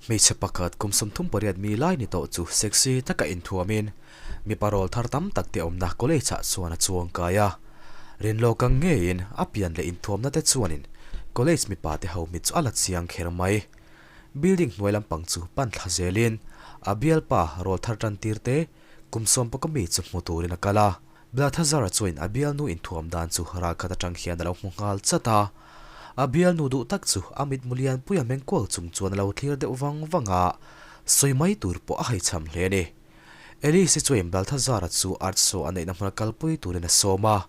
Hmeichhe pakhat kum 38 mi lai ni tawh chu sexy taka inthuamin mipa rawl thar tam tak te awmna college ah chuan a chuang kai a. Rinlawk ang ngeiin a pian leh inthuamna te chuanin college mipa te ho mit chu a la chiang kher mai. Building hnuai lampang chu pan thla zelin a bialpa rawl thar tan tir te kum sawmpaka mi chu hmu turin a kal a. Balthazar-a chuan a bialnu inthuam dan chu ralkhat atang hian a lo hmu nghal chat a. A bialnu duh tak chu a mitmu lianpui a meng kual chung chuan a lo thlir deuh vang vang a, sawi mai tur pawh a haichham hle a ni. Elise chuan Balthazar-a chu art show a neihna hmuna kalpui turin a sawm a.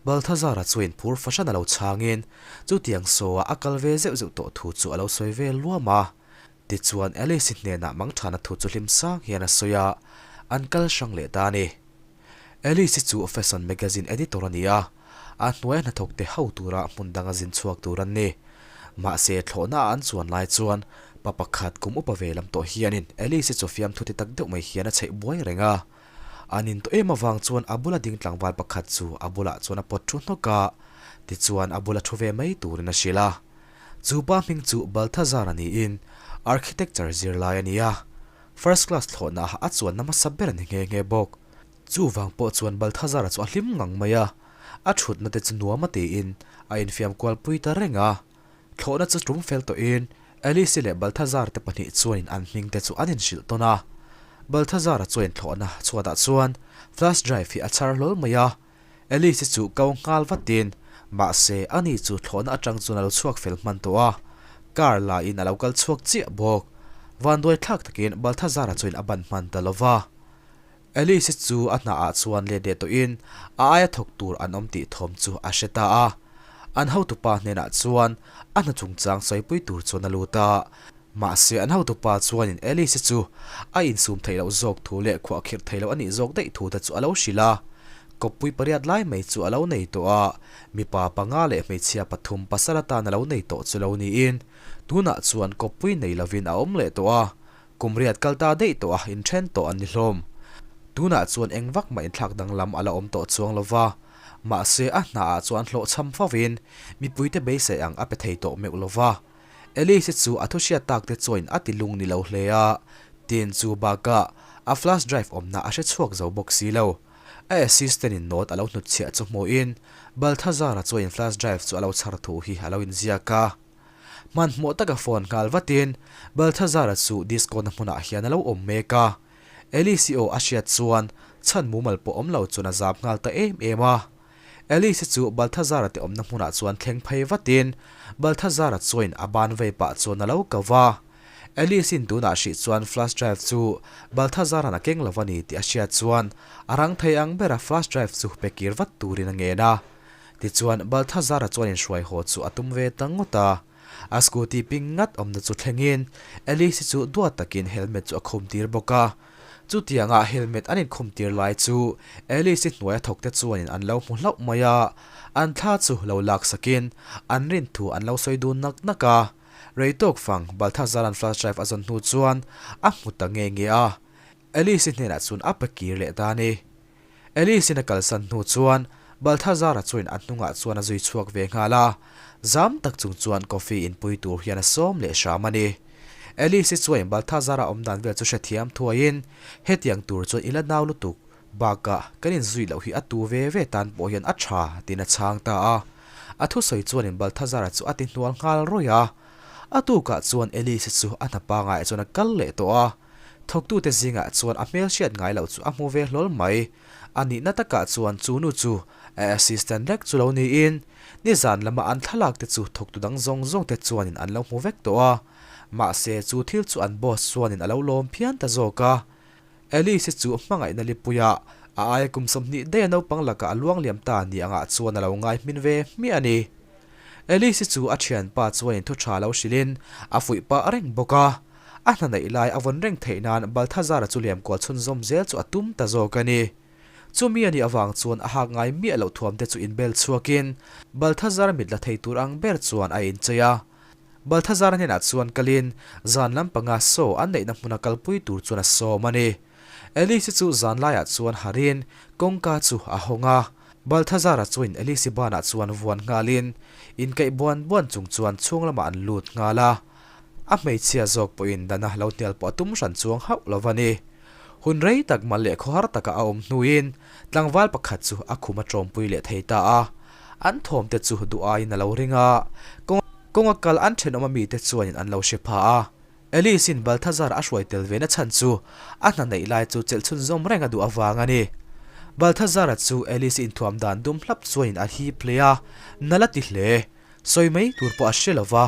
Balthazar-a chuan phur fahran a lo chhangin chutiang show-a a kal ve zeuh zeuh tawh thu chu a lo sawi ve luam a. Tichuan Elise hnenah mangthana thu chu hlim sang hian a sawi a, an kal hrang leh ta a ni. Alice chu fashion magazine editor a ni a, a hnuaia hnathawk te ho tura hmun danga zin chhuak tur an ni. Mahse, thlawhna a an chuan lai chuan pa pakhat kum upa ve lam tawh hianin Alice chu fiamthu ti tak deuh mai hian a chheih buai reng a. An in tawh em avang chuan a bula ding tlangval pakhat chu a bulah chuan a pawt thu hnawk a, tichuan a bula thu ve mai turin a hrilh a. Chu pa hming chu Balthazar a niin architecture zirlai a ni a. First class thlawhna ah a chuanna hmasa ber a ni nghe nghe bawk. Chuvang pawh chuan Balthazar-a chu a hlim ngang mai a, a thutna te chu nuam a tiin a infiam kual pui ta reng a. Thlawhna chu tum fel tawhin Alice-i leh Balthazar te pahnih chuanin an hming te chu an inhrilh tawn a. Balthazar-a chuain thlawhna chhuatah chuan flash drive hi a chhar hlawl mai a, Alice-i chu ko nghal vatin mahse ani chu thlawhna atang chuan a lo chhuak fel hman tawh a, car la in a lo kal chhuak chiah bawk. Vanduai thlak takin Balthazar-a chuan a ban hman ta lo va. Alice-i chu a hna ah chuan let leh tawhin a aia thawk tur an awm tih thawm chu a hre ta a. An hotupa hnenah chuan a hna chungchang sawipui tur chuan a lut a. Mahse an hotupa chuanin Alice-i chu a insum theih loh zawk thu leh khuahkhirh theih loh a nih zawk daih thu te chu a lo hrilh a. Kawppui pariat lai mai chu a lo nei tawh a, mipa panga leh hmeichhia pathum pasal atan a lo nei tawh chu lo niin tunah chuan kawppui nei lovin a awm leh tawh a, kum riat kal ta daih tawh a inthen tawh an ni hlawm. Tunah chuan eng vak mah inthlak danglam a la awm tawh chuang lo va, mahse a hnaah chuan hlawhchham fovin mipuite beisei ang a pe thei tawh meuh lo va. Elise chu a thu hriat tak te chuan a ti lung ni lo hle a, tin chu bakah a flash drive awmna a hre chhuak zo bawk si lo. A assistant in note a lo hnutchhiah chu hmuhin Balthazar-a chuan flash drive chu a lo chhar thu hi a lo inziak a. Hmanhmawh taka phone nghal vatin Balthazar-a chu disco-na hmunah hian a lo awm mek a. Elise-i aw a hriat chuan chhan mumal pawh awm lo chuan a zap nghal ta em em a. Alice chu Balthazar-a te awmna hmunah chuan thleng phei vatin Balthazar-a chuan a ban vei pah chuan a lo ko va. Alice-in tunah hrih chuan flash drive chu Balthazar-a'n a keng lo a ni tih a hriat chuan a rang thei ang bera flash drive chu pe kir vat turin a ngen a. Tichuan Balthazar-a chuan inhruai haw chu a tum ve ta ngawt a. A scooty ping ngat awmna chu thlengin Alice-i chu duat takin helmet chu a khum tir bawk a. Chutianga helmet an inkhum tir lai chu Alice-i hnuaia thawkte chuanin an lo hmu hlauh mai a, an thla chu lo laksakin an rin thu an lo sawi dun nak nak a. Rei tawk fang Balthazar-a'n flash drive a zawn hnu chuan a hmu ta nge nge a, Alice-i hnenah chuan a pe kir leh ta a ni. Alice-in a kalsan hnu chuan Balthazar-a chuan a hnungah chuan a zui chhuak ve nghal a, zam tak chung chuan coffee inpui tur hian a sawm leh hram a ni. Alice-i chuan Balthazar-a awm dan vel chu hrethiam thuaiin, Hetiang tur chuan i la nau lutuk, bakah kan inzui loh hi a tu ve ve tan pawh hian a tha, tiin a chhang ta a. A thusawi chuanin Balthazar-a chu a ti hnual nghal rawih a. A tukah chuan Alice-i chu a hna pangai chuan a kal leh tawh a. Thawktute zingah chuan a hmel hriat ngai loh chu a hmu ve hlawl mai. A nihna takah chuan chu nu chu a assistant rek chu lo niin, nizan lama an thlalak te chu thawktu dang zawng zawng te chuanin an lo hmu vek tawh a. Mahse chu thil chu an boss chuanin a lo lawm phian ta zawk a. Alice chu hmangaihna lipuia a aia kum 20 daih a naupang lakah a luang liam ta ni angah chuan a lo ngai hmin ve hmiah a ni. Alice chu a thianpa chuanin thu tha lo hrilhin a fuih pah reng bawk a. A hna neih lai a vawn reng theih nan Balthazar-a chu liam kual chhunzawm zel chu a tum ta zawk a ni. Chumi a nih avang chuan a hak ngai miah loh thuam te chu inbel chhuakin Balthazar mit la thei tur ang ber chuan a inchei a. Balthazar-a hnenah chuan kalin zan lampanga saw an neihna hmuna kalpui tur chuan a sawm a ni. Alice-i chu zan laiah chuan harin kawngka chu a hawng a. Balthazar-a chuan Alice-i banah chuan vuan nghalin inkaih buan buan chung chuan chhung lamah an lut nghal a. A hmeichhia zawk pawhin dana lo hnial pawh a tum hran chuang hauh lo va ni. Hun rei tak mal leh khawhar taka a awm hnuin tlangval pakhat chu a khum a tawmpui leh thei ta a. An thawmte chu duh aiin a lo ring a, kawnga kal an thenawm amite chuanin an lo hre pha a. Alice-in Balthazar a hruai tel ve na chhan chu a hna neih lai chu chelh chhunzawm reng a duh avang a ni. Balthazar-a chu Alice-i inthuam dan dum hlap chuanin a hip hle a, nal a ti hle. Sawi mai tur pawh a hre lo va,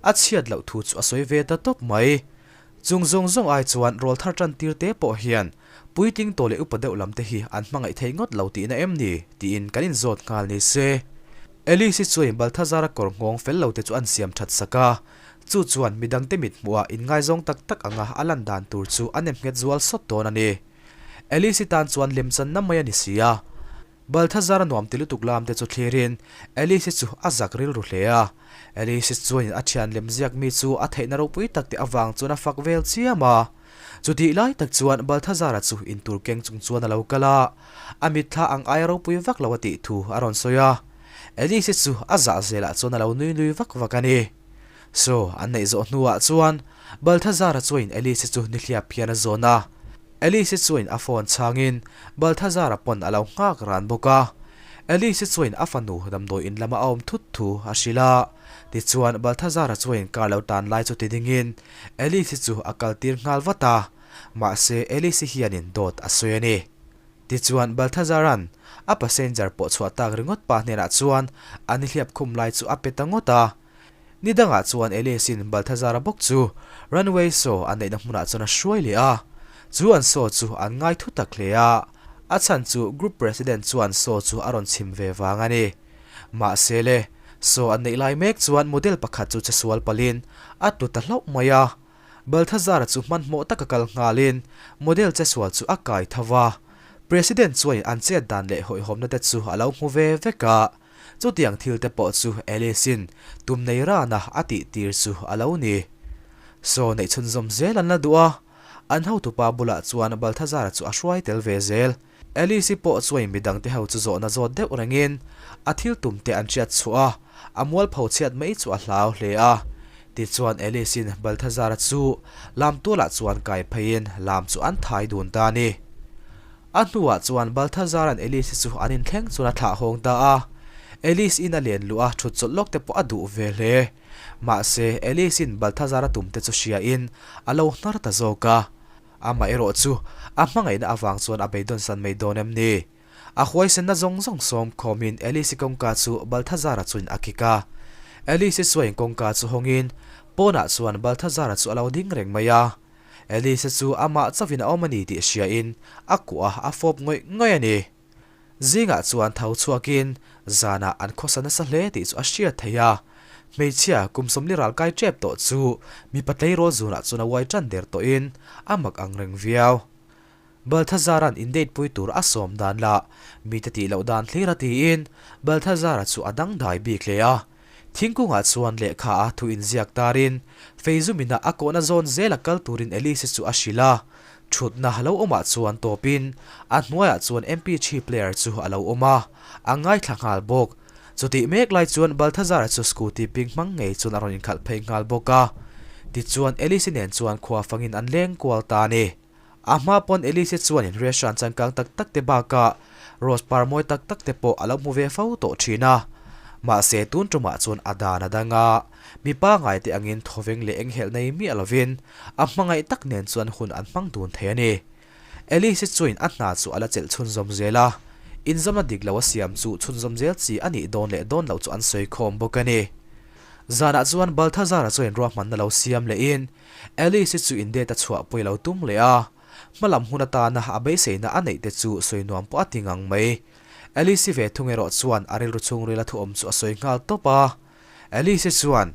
a chhiat loh thu chu a sawi ve ta tawp mai. Chung zawng zawng ai chuan rawlthar tan tir te pawh hian puitling tawh leh upa deuh lam te hi an hmangaih thei ngawt lo tihna em ni tiin kan inzawt nghal ni se. Alice-i chuain Balthazar-a kawr nghawng fel lo te chu an siam that sak a, Chu chuan midangte mithmuhah inngaizawng tak tak anga a lan dan tur chu a nem nghet zual sawt dawn a ni. Alice-i tan chuan lemchanna mai a ni si a. Balthazar-a nuam ti lutuk lam te chu thlirin Alice-i chu a zak rilru hle a. Alice-i chuanin a thian lemziak mi chu a theihna ropui tak te avang chuan a fak vel chiam a. Chutih lai tak chuan Balthazar-a chu intur keng chung chuan a lo kal a, a mitthla ang aia ropui vak lo a tih thu a rawn sawi a. Alice-i chu a zah zelah chuan a lo nui nui vak vak a ni. Saw an neih zawh hnuah chuan Balthazar-a chuain Alice-i chu nihliap hian a zawn a. Alice-i chuain a phone chhangin Balthazar-a pawn a lo nghak ran bawk a. Alice-i chuain a fanu damdawi in lama a awm thut thu a hrilh a. Tichuan Balthazar-a chuain car lo tan lai chu ti dingin Alice-i chu a kaltir nghal vat a. Mahse Alice-i hianin dawt a sawi a ni. Tichuan Balthazar-a'n a passenger pawh chhuah tak ringawt pa hnenah chuan a nihliap khum lai chu a pe ta ngawt a. Ni dangah chuan Elias-in Balthazar-a bawk chu runway saw a neihna hmunah chuan a hruai leh a. Chu an saw chu an ngai thu tak hle a, a chhan chu group president chuan saw chu a rawn chhim ve vang a ni. Mahse le, saw an neih lai mek chuan model pakhat chu chesual palhin a tlu ta hlauh mai a. Balthazar-a chu hmanhmawh taka kal nghalin model chesual chu a kai tho va. President chuanin an chet dan leh hawihhawmna te chu a lo hmu ve vek a. Chutiang thil te pawh chu Alice-in tum nei rana a tih tir chu a lo ni. Saw neih chhunzawm zel an la duh a, an hotupa bulah chuan Balthazar-a chu a hruai tel ve zel. Alice-i pawh chuain midang te ho chu zawhna zawt deuh rengin a thil tum te an hriat chhuah a, a mualpho chhiat mai chu a hlau hle a. Tichuan Alice-in Balthazar-a chu lam tualah chuan kai pheiin lam chu an thai dun ta a ni. A hnuah chuan Balthazar-a'n Alice-i chu an inthleng chuan a thlah hawng ta a. Alice-in a len luh a, thut chawlh lawk te pawh a duh ve hle. Mahse, Alice-in Balthazar-a tum te chu hriain a lo hnar ta zawk a. Amaherawh chu, a hmangaihna avang chuan a beidawn san mai dawn em ni? A huaisenna zawng zawng sawm khawmin Alice-i kawngka chu Balthazar-a chuin a kik a. Alice-i chuain kawngka chu hawngin pawnah chuan Balthazar-a chu a lo ding reng mai a. Elise chu amah chauhin a awm a ni tih hriain a kuah a fawp ngawih ngawih a ni. Zingah chuan tho chhuakin zanah an khawsa nasa hle tih chu a hriat theih a. Hmeichhia kum sawmli ral kai tep tawh chu mipa tleirawl zunah chuan a uai tan der tawhin a mak ang reng viau. Balthazar-a'n indate pui tur a sawm dan lah mite tih loh dan thlir a tiin Balthazar-a chu a dangdai bik hle a. Thingkungah chuan lehkha a thu inziak tarin Feizumina a kawhna zawn zela kal turin Elise chu a hrilh a. Thutna lo awmah chuan tawpin a hnuaiah chuan MP three player chu a lo awm a, a ngaithla nghal bawk. Chutih mek lai chuan Balthazar-a chu scooty ping hmang ngei chuan a rawn inkhalh phei nghal bawk a. Tichuan Elise nen chuan khua fangin an leng kual ta a ni. A hma pawn Elise chuanin restaurant changkang tak tak te bakah rose par mawi tak tak te pawh a lo hmu ve fo tawh thin a. Mahse tun tumah chuan a dan a dang a, mi pangngai te angin thawveng leh enghelh nei miah lovin a hmangaih tak nen chuan hun an hmang dun thei a ni. Elise chuanin a hna chu a la chelh chhunzawm zel a, inzawmna dik lo a siam chu chhunzawm zel chi a nih dawn leh dawn loh chu an sawi khawm bawk a ni. Zanah chuan Balthazar-a chuanin ruahmanna lo siam lehin Alice chu indate a chhuah pawh i lo tum leh a, hmalam hun atana a beiseina a neih te chu sawi nuam pawh a ti ngang mai. Alice-i ve thung erawh chuan a rilru chhungril a thuawm chu a sawi nghal tawp a. Alice-i chuan,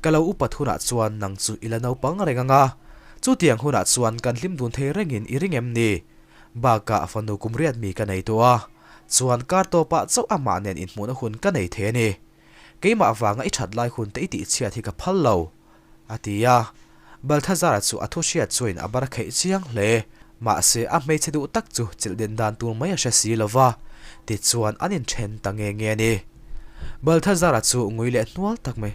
Ka lo upat hunah chuan nang chu i la naupang reng ang a, chutiang hunah chuan kan hlim dun thei rengin i ring em ni? Bakah fanu kum riat mi ka nei tawh a, chuan kar tawpah chauh amah nen inhmuhna hun ka nei thei a ni. Keimah vanga i that lai hun te i tihchhiat hi ka phal lo. A ti a. Balthazar-a chu a thu hriat chuin a bar kheih chiang hle. Mahse, a hmeichhe duh tak chu chilh den dan tur mai a hre si lo va, tichuan an inthen ta nge nge a ni. Balthazar-a chu ngui leh hnual tak mai.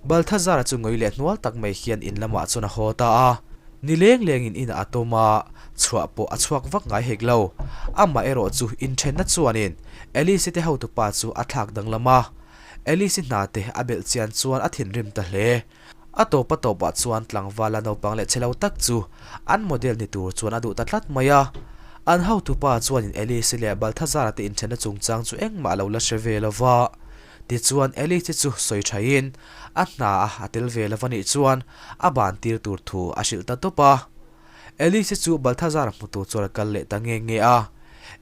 Balthazar-a chu ngawi leh hnual tak mai hian in lamah chuan a haw ta a. Ni leng lengin inah a tawm a, chhuah pawh a chhuak vak ngai hek lo. Amah erawh chu inthenna chuanin Alice-i te hotupa chu a thlak danglam a. Alice-i hna te a belh chian chuan a thinrim ta hle. A tawp a tawpah chuan tlangvala naupang leh chhe lo tak chu an model ni tur chuan a duh ta tlat mai a. An hotupa chuanin Alice-i leh Balthazar-a te inthenna chungchang chu engmah a lo la hre ve lo va. Tichuan Alice-i chu sawi thain a hna a a tel ve lo va nih chuan a ban tir tur thu a hrilh ta tawp a. Alice-i chu Balthazar hmu tur chuan a kal leh ta nge nge a.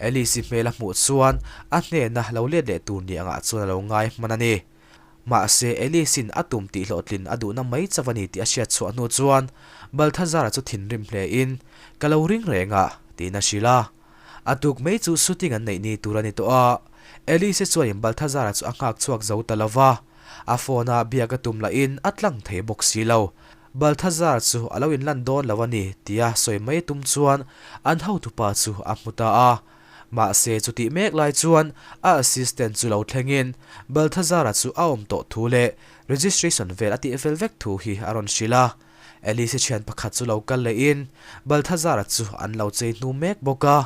Alice-i hmel a hmuh chuan a hnena lo let leh tur ni angah chuan a lo ngai hman a ni. Mahse, Alice-in a tum tih hlawhtlin a duhna mai chauh a ni tih a hriat chhuah hnu chuan Balthazar-a chu thinrim hlein, Ka lo ring reng a, tiin a hrilh a. A tuk mai chu shooting an neih ni tur a ni tawh a. Alice-i chuanin Balthazar-a chu a nghak chhuak zo ta lo va, a phone-a biak a tum lahin a tlang thei bawk si lo. Balthazar chu a lo inlan dawn lo a ni tia sawi mai tum chuan an hotupa chu a hmu ta a. Mahse, chutih mek lai chuan a assistant chu lo thlengin Balthazar-a chu a awm tawh thu leh registration vel a tih fel vek thu hi a rawn hrilh a. Alice-i thian pakhat chu lo kal lehin Balthazar-a chu an lo chei hnu mek bawk a.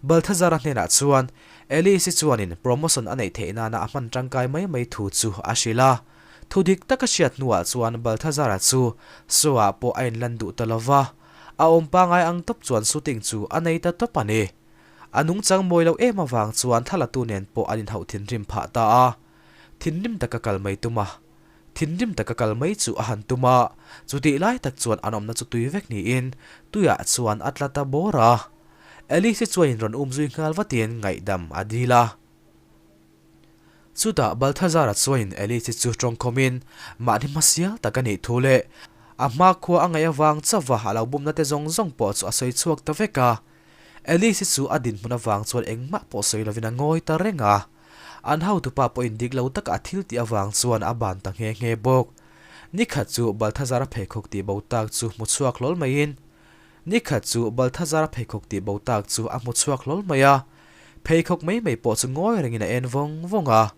Balthazar-a hnenah chuan Alice-i chuanin promotion a neih theih nana a hman tangkai mai mai thu chu a hrilh a. Thu dik taka hriat hnuah chuan Balthazar-a chu show-ah pawh a inlan duh ta lo va, a awm pangai ang tawp chuan shooting chu a nei ta tawp a ni. A nungchang mawi loh em avang chuan thlalatu nen pawh an inhauh thinrim phah ta a. Thinrim taka kal mai tum a. Thinrim taka kal mai chu a han tum a, chutih lai tak chuan an awmna chu tui vek niin tuiah chuan a tla ta bawr a. Alice-i chuanin rawn um zui nghal vatin ngaihdam a dil a. Chutah Balthazar-a chuanin Alice-i chu tawngkhawmin mahni hmasial tak a nih thu leh a hmakhua a ngaih avang chauha a lo bumna te zawng zawng pawh chu a sawi chhuak ta vek a. Alice-i chu a dinhmun avang chuan engmah pawh sawi lovin a ngawi ta reng a. An hotupa pawhin dik lo taka a thil tih avang chuan a ban ta nghe nghe bawk. Nikhat chu Balthazar-a pheikhawk tih bo tak chu hmu chhuak hlawl maiin Nikhat chu Balthazar-a pheikhawk tih bo tak chu a hmu chhuak hlawl mai a. Pheikhawk mai mai pawh chu ngawi rengin a en vawng vawng a.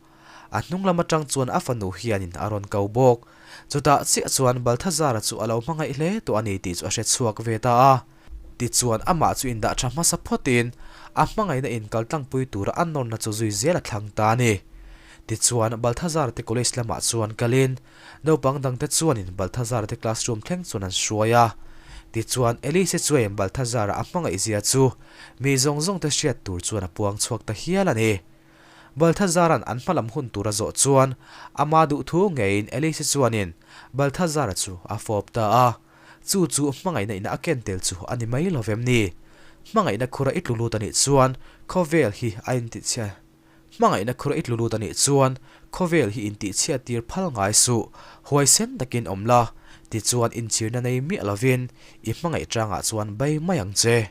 A hnung lam atang chuan a fanu hianin a rawn ko bawk. Chutah chiah chuan Balthazar-a chu a lo hmangaih hle tawh a ni tih chu a hre chhuak ve ta a. Tichuan amah chu indah tha hmasa phawtin a hmangaihna inkal tlangpui tura a nawrna chu zui zel a thlang ta a ni. Tichuan Balthazar te college lamah chuan kalin naupang dangte chuanin Balthazar te classroom thleng chuan an hruai a. Tichuan Elise chuain Balthazar-a a hmangaihzia chu mi zawng zawngte hriat tur chuan a puang chhuak ta hial a ni. Balthazar-a'n an hmalam hun tur a zawh chuan ama duhthu ngeiin Elise chuanin Balthazar-a chu a fawp ta a. Chu chu hmangaihna ina a ken tel chu a ni mai lo vem ni? Hmangaihna khura i tlu lut a nih chuan khawvel hi a intihchhia Hmangaihna khura i tlu lut a nih chuan khawvel hi intihchhiat tir phal ngai suh, huaisen takin awm la, tichuan inchhirna nei miah lovin i hmangaih tangah chuan bai mai ang che.